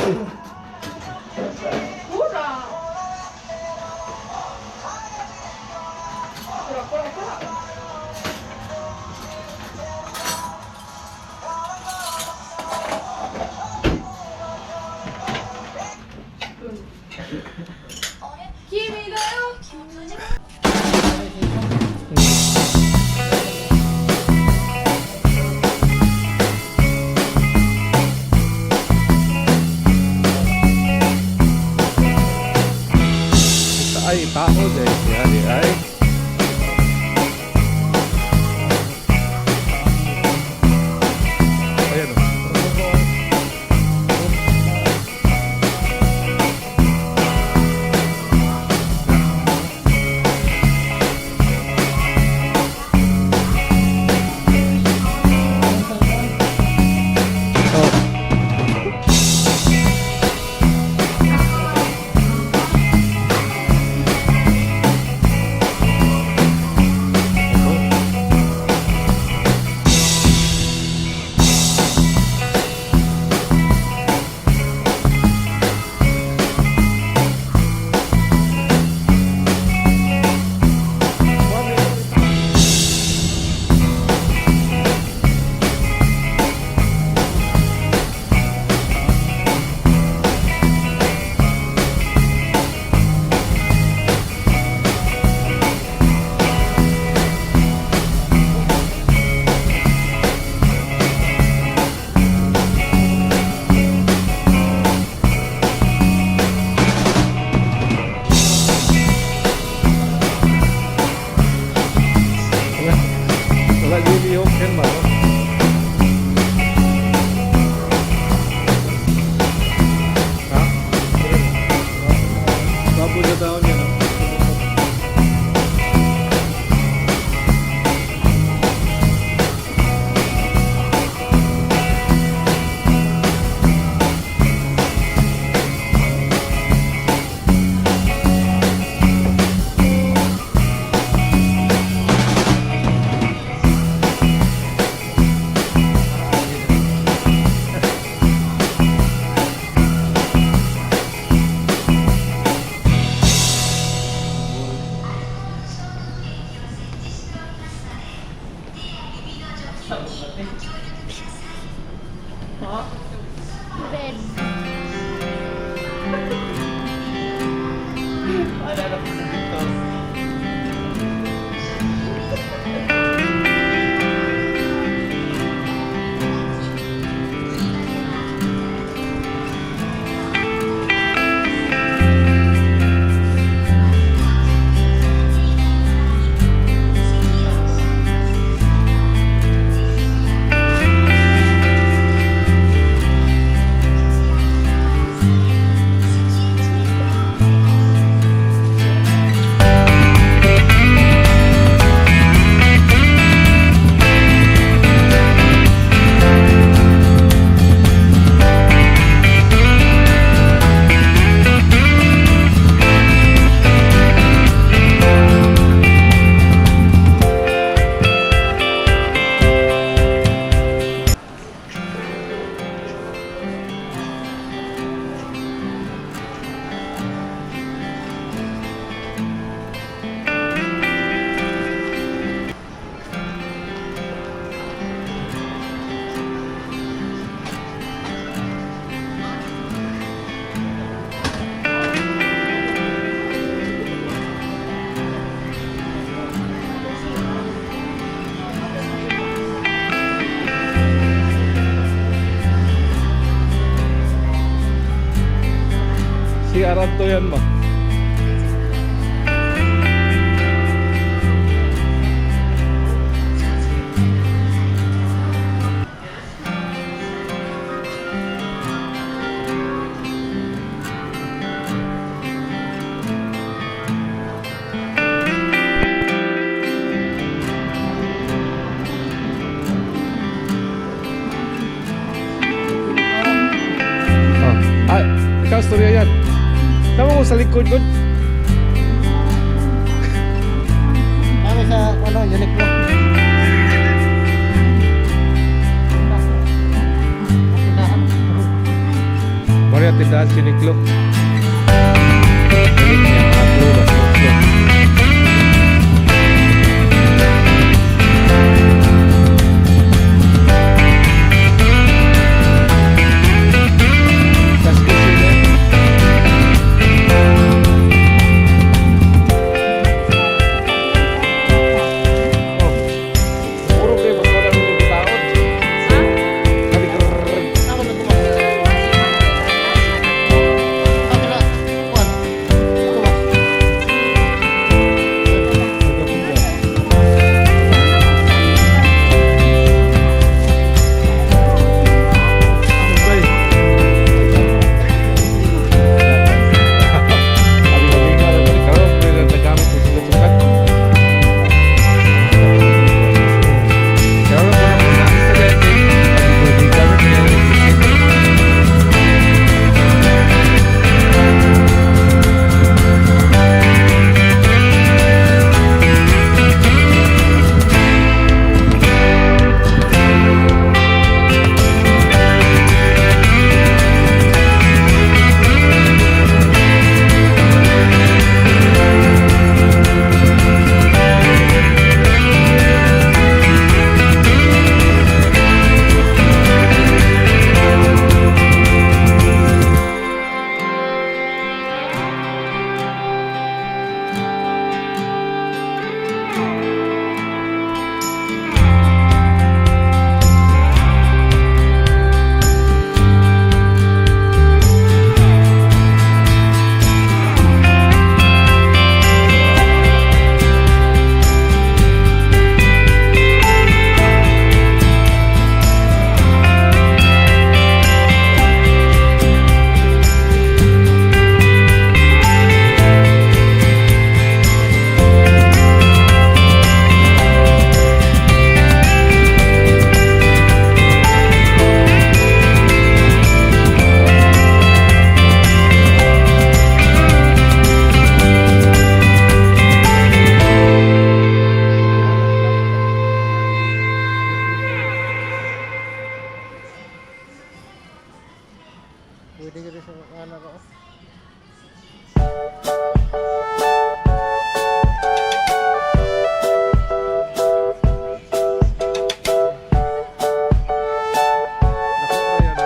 Pura. Pura, pura, pura. Ay, tao dahil siya di ay. Ayan o. Oh. Wala. Wala di yung ken ba, no? Ha? Bago sa taon niya, no? Bed. Alala ko dito. Si Aranto yan ba? Oh. Ay, ikaw storya yan. Tama mo sa likod ko. Kami sa ano, Uniqlo. mga tindahan sa Uniqlo. Unique niya, mga blue ba? Uniqlo. That's good to you. Oh. Puro kayo, mas wala nung yung taon. Ha? Kali grrrr. Ako na tumakbo. Ako na. Kuan. Ito ba? Bay. Sabi mo, ikaw na balik karon, pero nagamit mo sila sukat. Karon mo na muna ang estudyante. Pag-gamit niya ng isip. Pwede ka rin sa anak ko. Naku, ayan.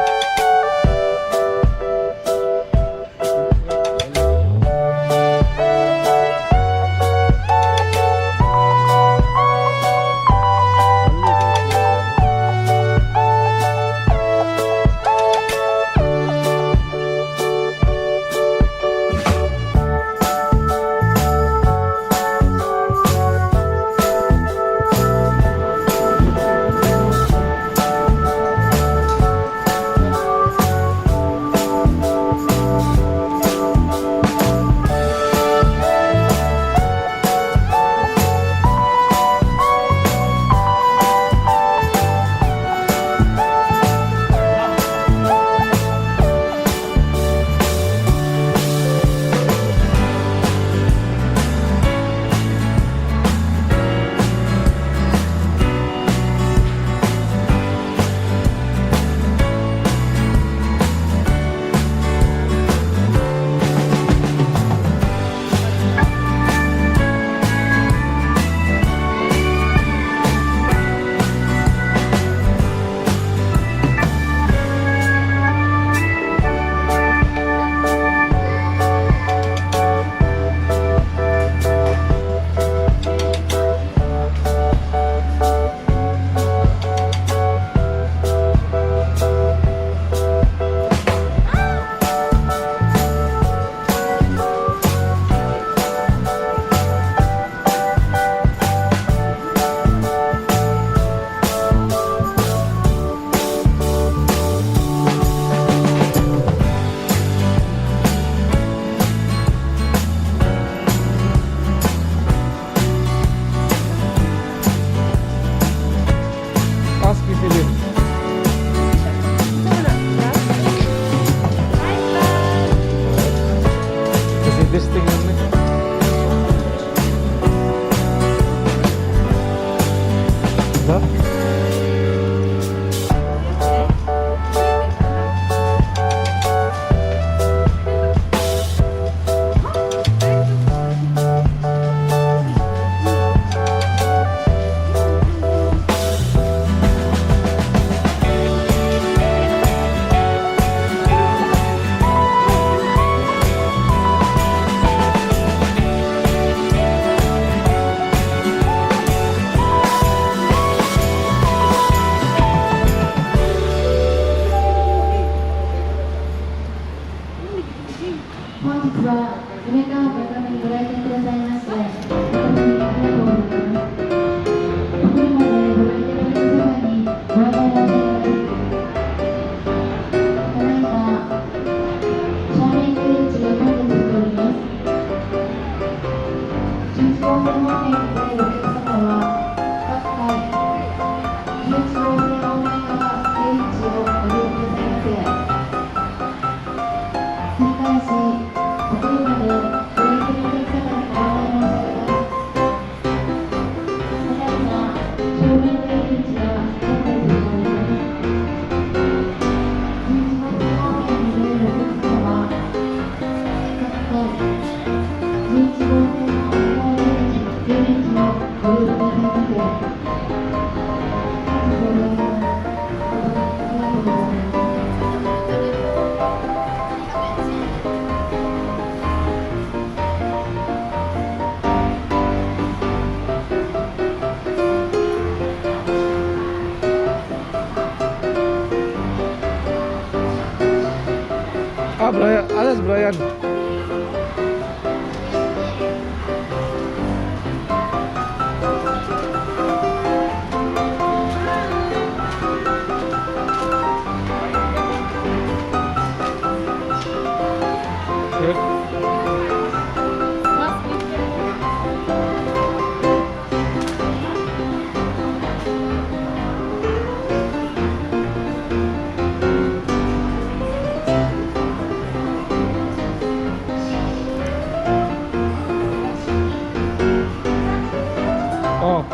Ask if you live. Kasi this thing lang eh. Diba? 11号線方面側出口をご利用くださいませ。繰り返し、お車でご来店のお客様にご案内申し上げます。ただいま、正面出入り口が混雑しております。11号線方面に出るお客様は、各階、11号線の向こう出口をご利用くださいませ。本日はご利用誠にありがとうございます。 Ah, Brian. Alas, Brian. Good. Mas picture. Oh.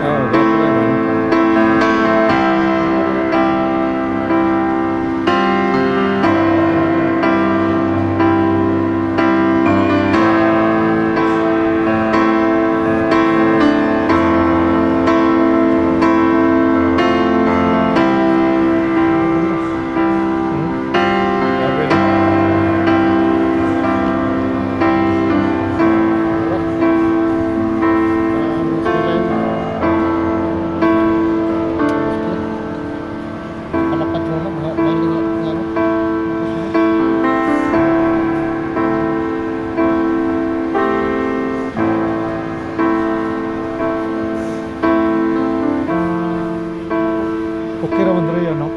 Oh, gwapo ka man. Grabe, no? Kalapad mo na, mga maling nga ano. Okay ra man diri ano?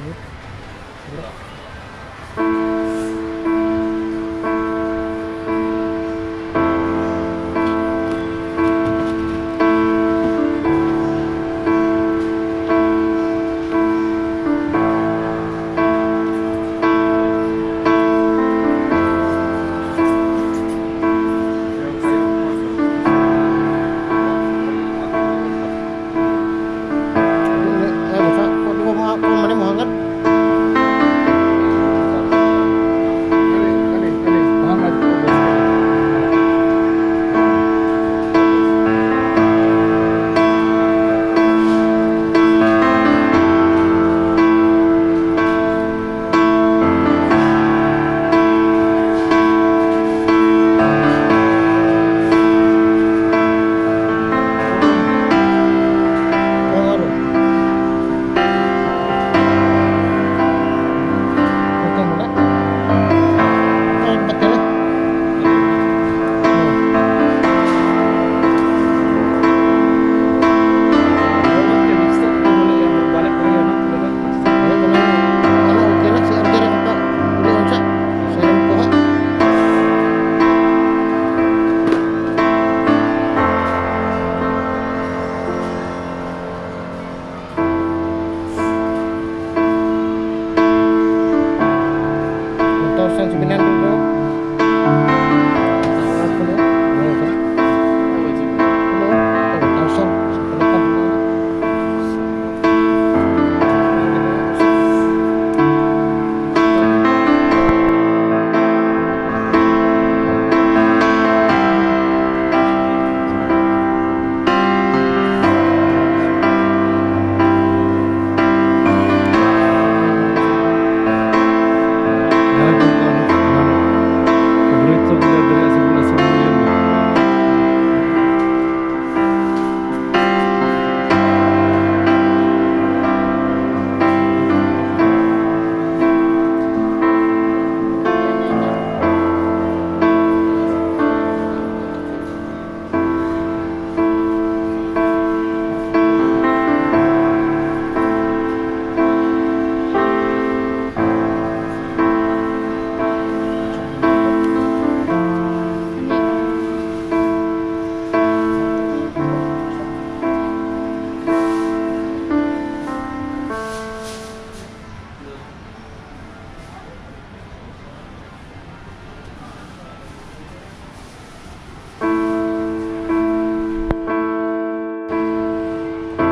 Ano sa di ba mga kung man mo hangat? Kani, kani, kani. Hangat ko basta. Ang ano? Okay mo na. Ay, battery. Balik ko yan, no? Ano ko na, ano, okay na, si RJ rin pa. Hindi unsa. Siya rin kuha. 1,700 bro. Ano? Ano? Ano? 1,000. Sa palitan. Paborito ko diri sa mga sa mga yan.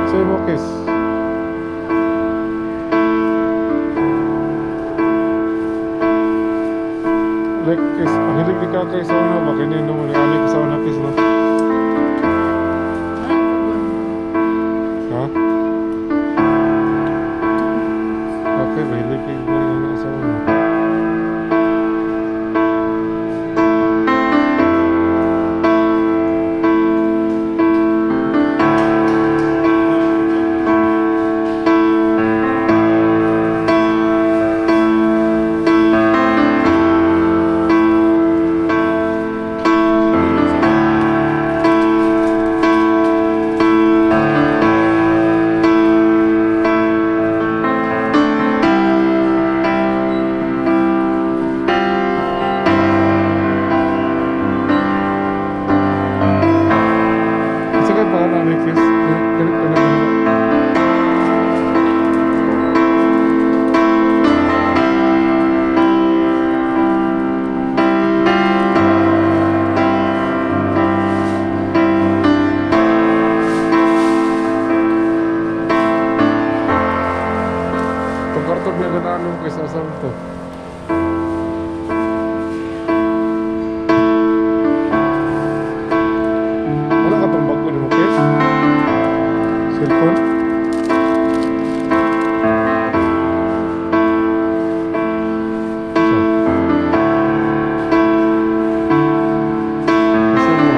Say mo kiss. Like kiss, ang hilig ni kakay sa una ba kini no ni ani ko sa una kiss, no? Ha? Okay, mahilig kay mga sa una. Isa kay pangalan ni Chris? Kani kani kani. Itong karton may ganaan mo kaysa saan to? Wala ka tong bago ni mo, Chris? Cellphone? So. Isa mo.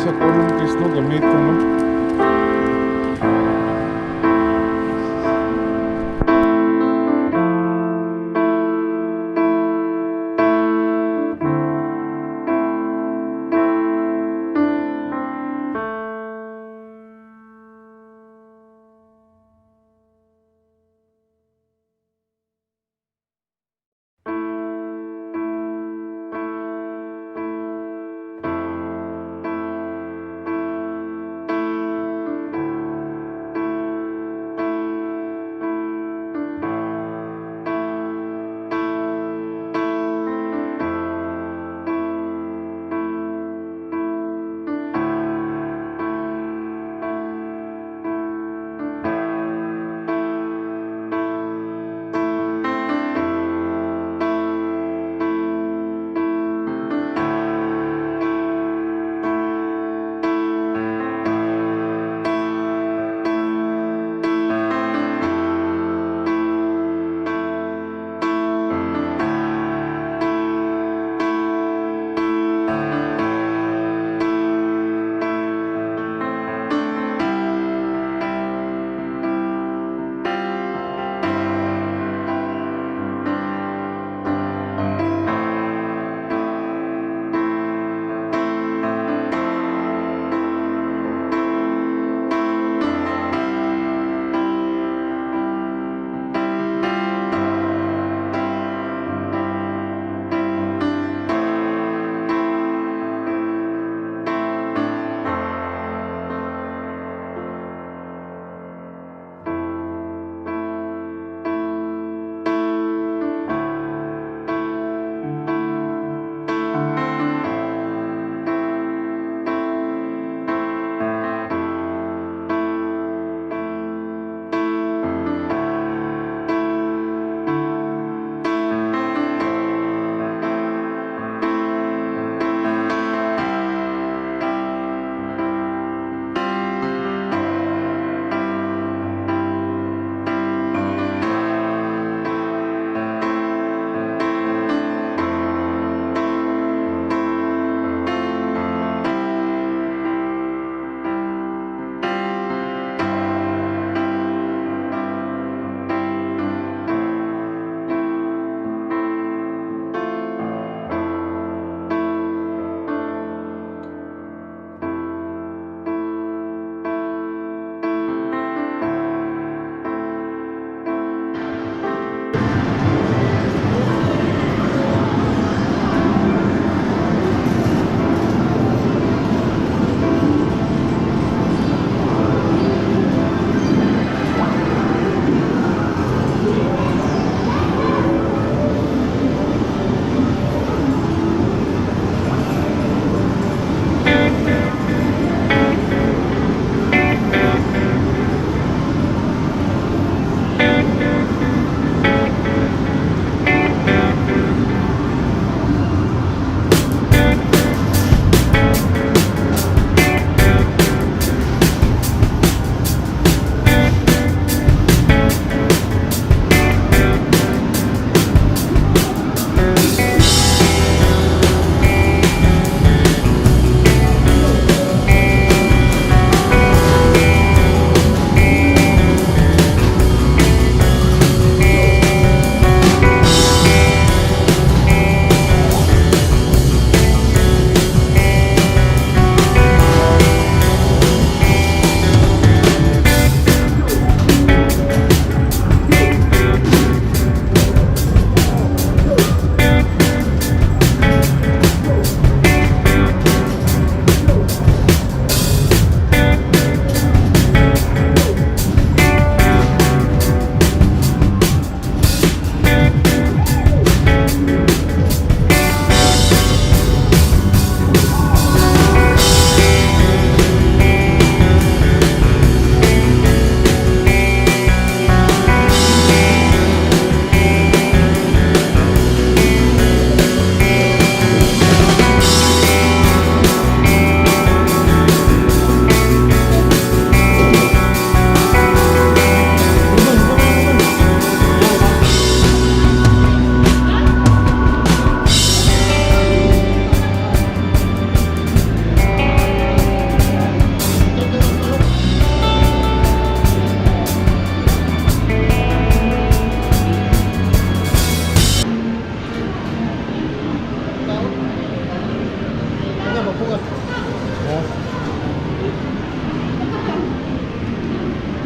Sa column guys, no, gamito, no.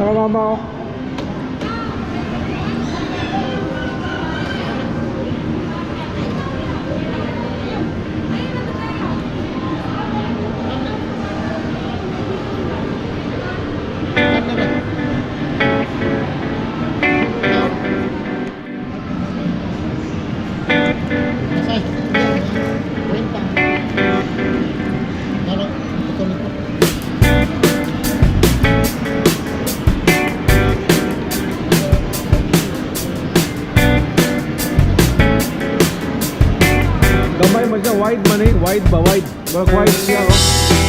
Saka mama oh. Kwenta. Ano? Ito nito. Gamay man siya, wide man eh. Wide ba? Wide. Murag wide siya oh.